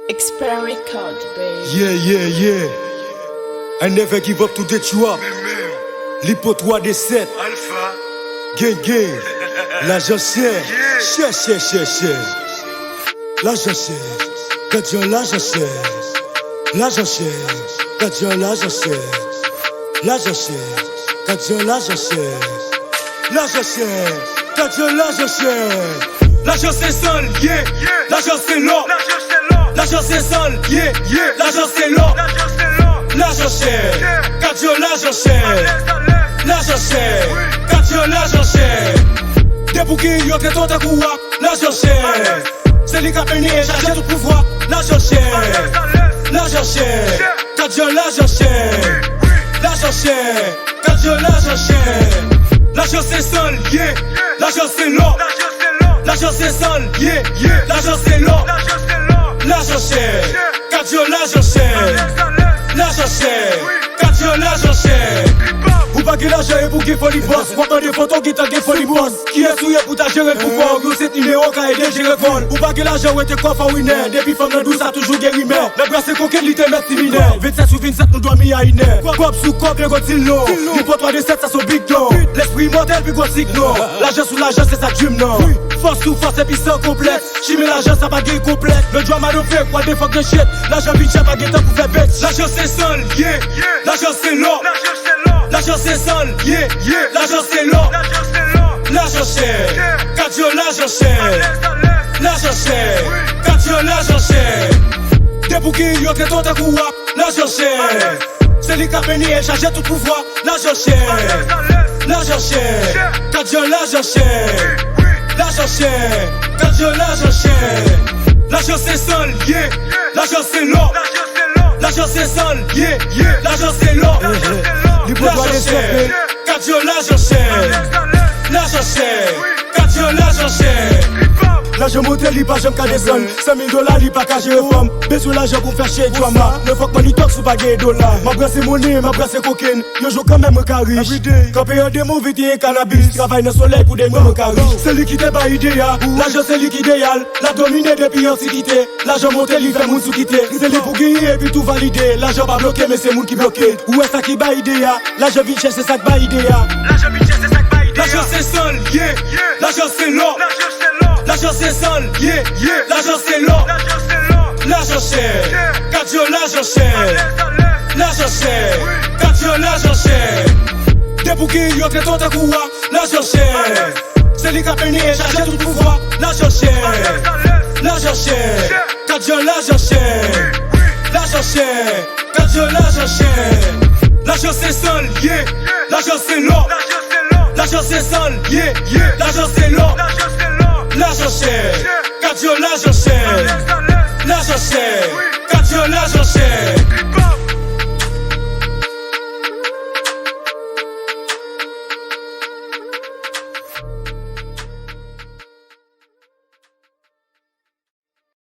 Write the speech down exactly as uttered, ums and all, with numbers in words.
Expert Record, baby. Yeah, yeah, yeah. I never give up to the trap. Lipo twa de sèt. Alpha. Gang, gang. Lajan chè. Chè, chè, chè, chè. Lajan chè. Gad jan lajan chè. Lajan chè. Gad jan lajan chè. Lajan chè. Gad jan lajan chè. Lajan chè. Gad jan lajan chè. Lajan se san l ye. Lajan se lò. Lajan se san l ye. Lajan se lò. Lajan chè. Gad jan lajan chè. Lajan chè. Gad jan lajan chè. Depi w gen yon tèt tankou w ap lajan chè. Se li k ap benyen e chaje tout pouvwa. Lajan chè. Lajan chè. Gad jan lajan chè. Lajan chè. Gad jan lajan chè. Lajan se san l ye. Lajan se lò. Lajan se san l ye. Lajan se lò. Lajan chè. Gad jan lajan chè. Lajan chè. Gad jan lajan chè. Ou pa gen lajan epi w gen foli bòs. W ap mande foto, w gentan gen foli bòs. Kiyès ou ye pou ta jere l pou kò w? Yon senp nimewo ka ede jere kò l. Ou pa gen lajan, rete kò fè w inè. Depi fanm nan dous, sa toujou gen rimè. Nan brase kokenn, li te mèt siminè. Vennsèt sou vennsèt, nou dòmi a inè. Kòb sou kòb, le gwo dil non. Li pran twa de sèt, sa se yon big non. Lespri imòtèl, pi gwo sik non. Lajan sou lajan, se sa dream non. Fòs sou fòs, epi san konplèks. Chimè lajan, sa pa gen konplèks. Le drama de fake, what the fuck de shit. Lajan vin chè, pa gen tan pou fè bet. Lajan se san l ye. Lajan se lò. Lajan se san l ye. Lajan se lò. Lajan chè. Gad jan lajan chè. Lajan chè. Gad jan lajan chè. Depi w gen yon tèt tankou w ap lajan chè. Se li k ap benyen e chaje tout pouvwa. Lajan chè. Lajan chè. Gad jan lajan chè. Lajan chè. Gad jan lajan chè. Lajan se san l ye. Lajan se lò. Lajan se san l ye. Lajan se lò. Li pran twa de sèt, men. Gad jan lajan chè. Lajan chè. Gad jan lajan chè. Lajan monte, li pa janm ka desann. San mil dola, li pa ka jere fanm. Bezwen lajan pou fè chè drama. Ne fuck money talk si w pa gen dola. M ap brase monnen, m ap brase kokenn. Yon jou kanmenm mwen ka rich. Kanpe an de move, te gen kanabis. Travay nan solèy pou demen mwen ka rich. Se li ki te bay ide a. Lajan se li ki ideyal. L ap domine depi antikite. Lajan monte, li fè moun sou kite. Se li pou genyen epi tou valide. Lajan pa bloke, men se moun ki bloke. Ou wè sa ki bay ide a. Lajan vin chè, se sa k bay ide a. Lajan vin chè, se sa k bay ide a. Lajan se san l ye. Lajan se lò. Lajan se san l ye. Lajan se lò. Lajan chè. Gad jan lajan chè. Lajan chè. Gad jan lajan chè. Depi w gen yon tèt tankou w ap lajan chè. Se li k ap benyen e chaje tout pouvwa. Lajan chè. Lajan chè. Gad jan lajan chè. Lajan chè. Gad jan lajan chè. Lajan se san l ye. Lajan se lò. Lajan se san l ye. Lajan se lò. Lajan chè. Gad jan lajan chè. Lajan chè. Gad jan lajan chè.